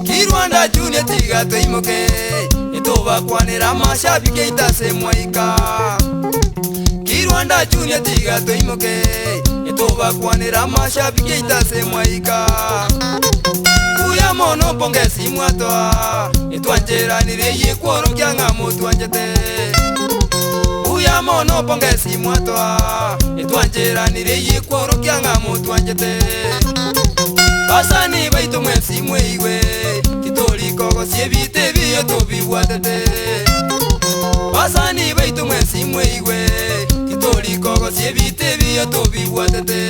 Kirwanda Junior tiga toimoke Etobakwanera amashabiki aito ase mwaika Kirwanda Junior tiga toimoke Etobakwanera amashabiki aito ase mwaika Buya mono pongezi mwatoa Etwancheranire yikworokia ng'a motwanchete Buya mono pongezi mwatoa Etwancheranire yikworokia ng'a motwanchete Basani baitu mwensi mweigwe Titorikogosia ebito ebiyo tobibwatete Basani baitu mwensi mweigwe Titorikogosia ebito ebiyo tobibwatete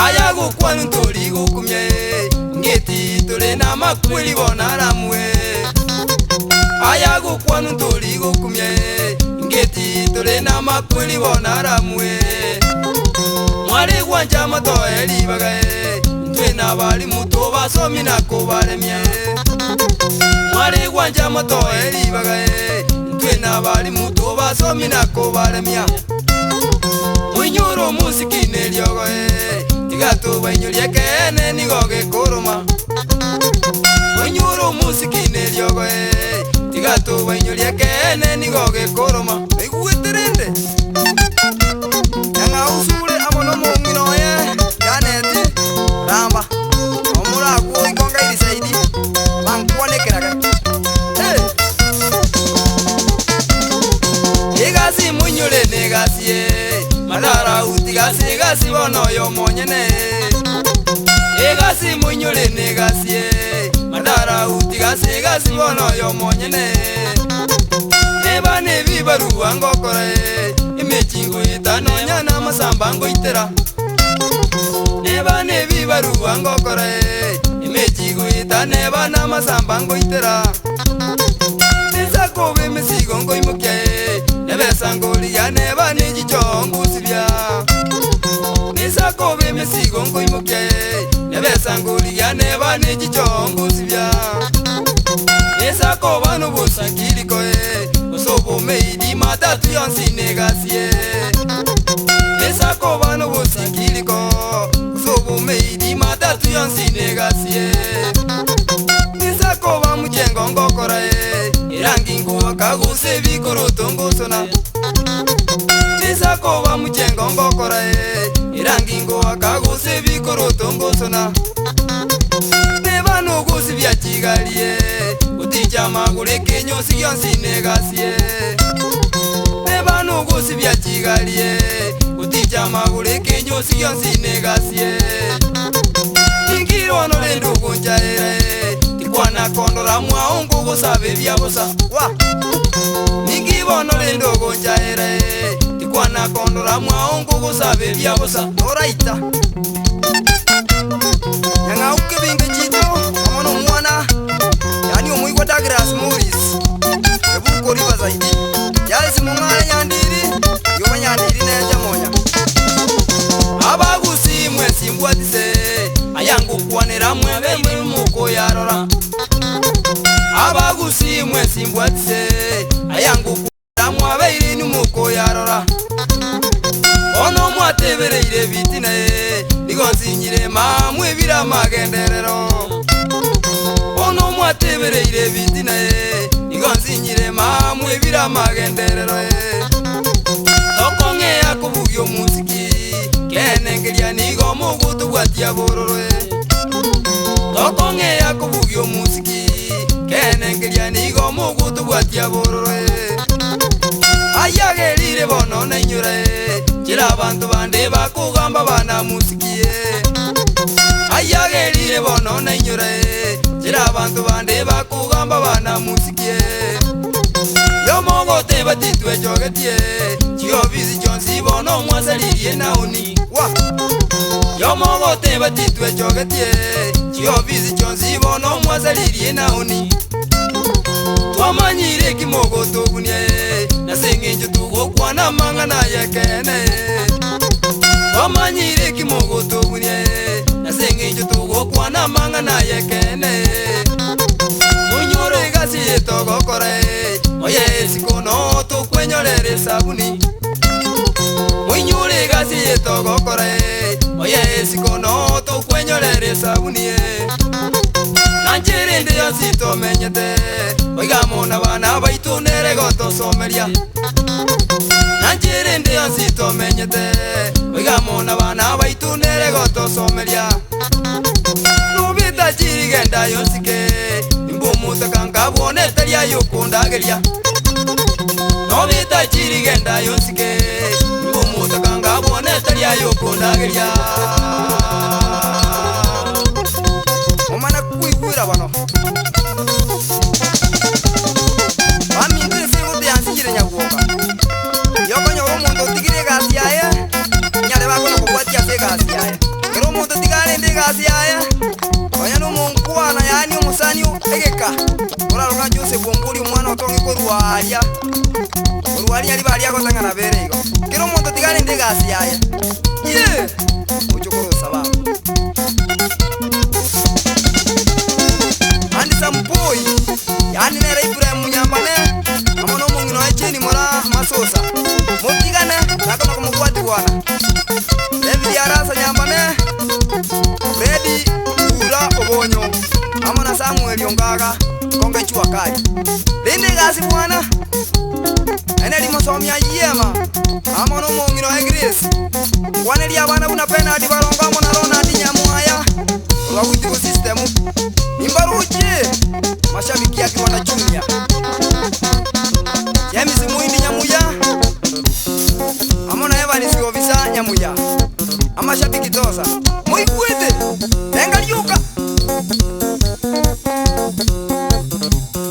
Aya gokwanu ntorigokumia Ngeti tore na makweri bono aramwe Aya gokwanu ntorigokumia Ngeti tore na makweri bono aramwe Mware gwancha amatoe ribaga Ntwe na abarimu tobasomi na kobaremia Mware gwancha amatoe ribaga Ntwe na abarimu tobasomi na kobaremia Mwinyure omusiki na eriogo Tiga tobainyorie ekeene nigo gekoroma Mwinyure omusiki na eriogo Tiga tobainyorie ekeene nigo gekoroma Naigwete rende Nyang'au sure amo na omong'ina oye Janet Ramba Omoraguo ikonga irisaidi bankwane ekerage Hey! Egasi moinyore na egasi ye Madara utigasi egasi bono oyo omonyene Egasi moinyore na egasi ye Madara utigasi egasi bono oyo omonyene Neba nebibarua ngokora emechingo etano nonya na amasamba ngoitera Neba nebibarua ngokora emechigo etano neba na amasamba ngoitera Nisakoba emesigo ngoimokia nebesa ngorigia neba nechichoo ngosibia Nisakoba emesigo ngoimokia nebesa ngorigia neba nechichoo ngosibia Nisakoba nobosakiriko osobomeidi matatu yonsi negasi Nisakoba nobosakiriko osobomeidi matatu yonsi negasi Nisakoba muchengo ngokora erangi ngoaka gose ebikoroto ngosona Nisakoba muchengo ngokora erangi ngoaka gose ebikoroto ngosona Neba nogosibia chigarie goticha amagoro ekenyosi gionsi negasi Neba nogosibia chigarie goticha amagoro ekenyosi gionsi negasi Ningirwa rende ogonchaera tikwana kondora mwao nkogosaba ebia bosa wa Ningi bono rende ogonchaera tikwana kondora mwao nkogosaba ebia bosa Oraita Nyang'au kebinge chito amo na omwana yani omoigwa Douglas Morris ebuko Riverside Charles Mung'are Nyandiri yoba Nyandiri nenja monya Abagusi mwensi mbwatise ayangukwanera mwebe mukoyarora Abagusi mwensi mbwatise ayangukwanera mwabeire nimukoyarora Ono mwatebereire bitina nigo nsinyire mamwe ebira amagenderero Ono mwatebereire bitina nigo nsinyire mamwe ebira amagenderero Tokong'ea kobugia omusiki kenengeria nigo mogotobwatia bororo Tokong'ea kobugia omusiki kenengeria nigo mogotobwatia bororo Ayagerire bono nainyore kera abantu bande bakogamba bana musikie Ayagerire bono nainyore kera abantu bande bakogamba bana musikie Yomogote batitwechogetie chiobisi chionsi bono mwasaririe naoni wa Yomogote batitwechogetie chiobisi chionsi bono mwasaririe naoni Twamanyire kimogotogunie naseng'encho tugokwana amang'ana yekene Twamanyire kimogotogunie naseng'encho tugokwana amang'ana yekene Munyore egasi yetogokora Esabuni Moinyore egasi eye togokora eh, Oye esiko noo tokwenyorera esabuni eh. Nanche rende yonsi tomenyete, Oiga amo nabana baito nere gotosomeria. Nanche rende yonsi tomenyete, Oiga amo nabana baito nere gotosomeria. Nobeta chirigenda yonsi ke, Imbe omotaka nkabwona etari ayokondageria. Nobeta chirigenda yonsi ke, Imbe omotaka nkabwona etari ayokondageria. Omana koigwera bono. Baminto ense egote yansinyire nyagwoka. Yokonyora omonto otigire egasi yaye, nyare bakona kobwatia ase egasi yaye. Kera omonto tiga arende egasi yaye, nonya na omonkwana yaani omosani egeka, orarore ng'a Joseph ombori omwana otong'e korwa aria, korwa aria ribaga riagotang'ana bere igo. Kera omonto tiga arende egasi yaye. Yee! Oche korosa baba. Handsome boy, yaani nere Ibrahim Nyambane, amo nomong'ina oye Jane Moraa Masosa. Motigane, nakona komobwati bwana. David Arasa Nyambane, Fred Ura Obonyo, amo na Samuel Ongaga, Konge Jua Kali. Rende egasi bwana, Henry Mosomi Ayiema, amo nomong'ina oye Grace. Nkwanerie abana buna Bernard Barongo amo na Ronald Nyamwaya, korwa Witigo System. Nimbaroche, mashabiki ya Kiwanda Junior. James Muindi Nyamuya, amo na Evans Obisa Nyamuya. Amashabiki tosa, moigwete, tenga rioka.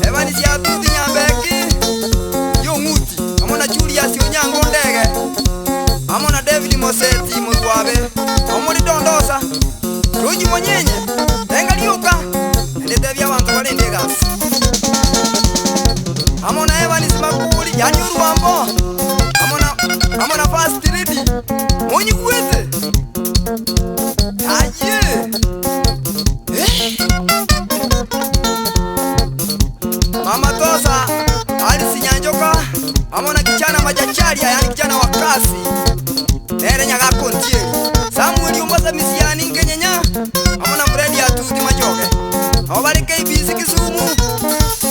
Evans Yatuti Nyambeki, Yong'uti, amo na Julius Onyango Ndege, amo na David Moseti Motwabe, omori Dondosa, George Monyenye, tenga rioka, naende tebia abanto barende egasi. Amo na Evans Makuri, yaani Orwambo, amo na amo na First Lady, monyigwete? Aye! Eh! Mama Tosa, Alice Nyanjoka, amo na kijana Machacharia, yaani kijana wa kasi. Nere Nyagako Ntieri, Samuel Ombasa Misiani Nkenyenya, amo na Fred Atuti Machoge. Abo bare KBC Kisumu,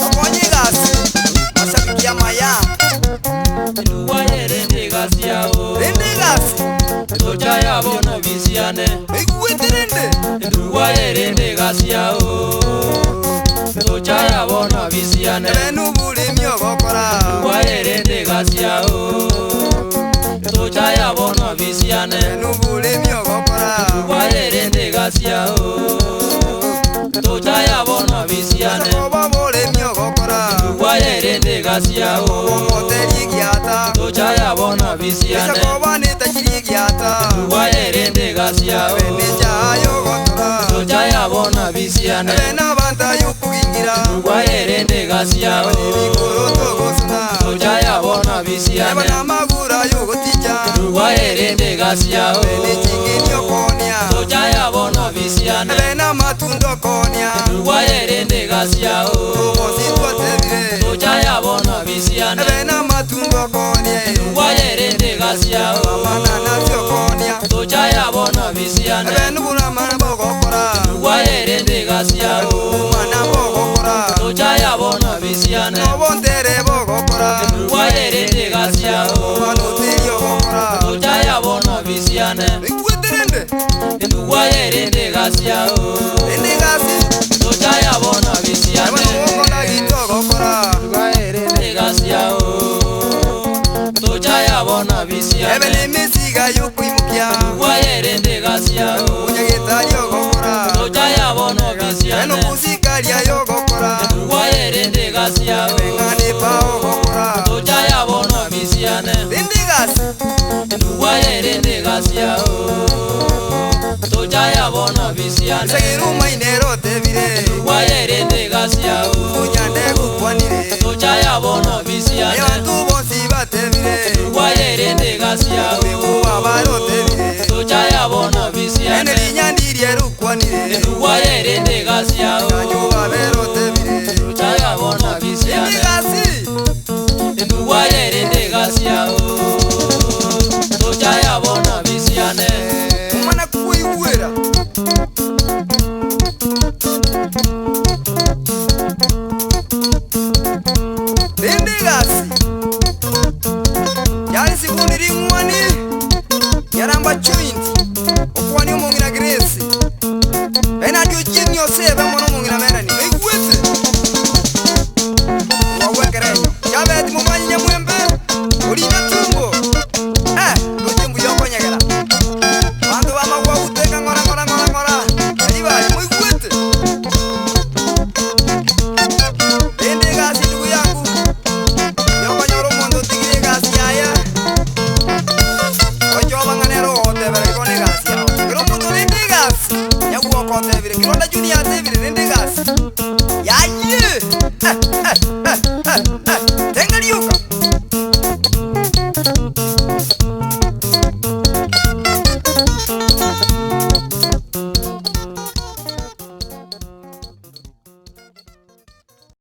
bakonye egasi, mashabiki amaya. Enduwa yerende egasi yao. Rende egasi. Etocha yabo no bisiane. Oigwete rende. Enduwa yerende egasi yao. Etocha yabo no bisiane. Ebe noboremi ogokora. Enduwa yerende egasi yao. Etocha yabo no bisiane. Ebe noboremi ogokora. Enduwa yerende egasi yao. Etocha yabo no bisiane. Okoba oboremi ogokora. Enduwa yerende egasi yao. Omoteri egiata. Etocha yabo no bisiane. Esakoba netachiri egiata. Enduwa yerende egasi yao. Ebe nechayo yogotora. Etocha yabo no bisiane. Ebe nabanto ayokogingira. Enduwa yerende egasi yao. Ebe nebikoro togosona. Etocha yabo no bisiane. Ebe namagura ayogoticha. Enduwa yerende egasi yao. Ebe nechingeni okonia. Etocha yabo no bisiane. Ebe namatunda okonia. Enduwa yerende egasi yao. Obosi twatebire. Etocha yabo no bisiane. Ebe namatunda okonia. Enduwa yerende egasi yao. Amananasi okonia. Etocha yabo no bisiane. Ebe noboramana bogokora. Enduwa yerende egasi yao. Omwana bogokora. Etocha yabo no bisiane. Nobontere bogokora. Enduwa yerende egasi yao. Obanoteri ogokora. Etocha yabo no bisiane. Oigwete rende. Enduwa yerende egasi yao. Rende egasi. Etocha yabo no Ebe bisiane. nogokora gito ogokora. Egasi yao. Etocha yabo no Ebe bisiane. nemesiga yokoimokia. Enduwa yerende egasi yao. Onyagetari ogokora. Etocha yabo no bisiane. Enomusikaria yogokora. Enduwa yerende egasi yao. Eng'ane pa ogokora. Etocha yabo no bisiane. Rende egasi. Enduwa yerende egasi yao. Etocha yabo no bisiane. Esagera omainero otebire. Enduwa yerende egasi yao. Onyande gokwanire. Etocha yabo no bisiane. Abanto bonsi batebire. Enduwa yerende egasi yao. Ekuba barotebire. Etocha yabo no bisiane. Ene rinyandirie rukwanire. Enduwa yerende egasi yao. Nanyoba berotebire. Etocha yabo no Rende bisiane. egasi. Enduwa yerende egasi yao. Eh, eh.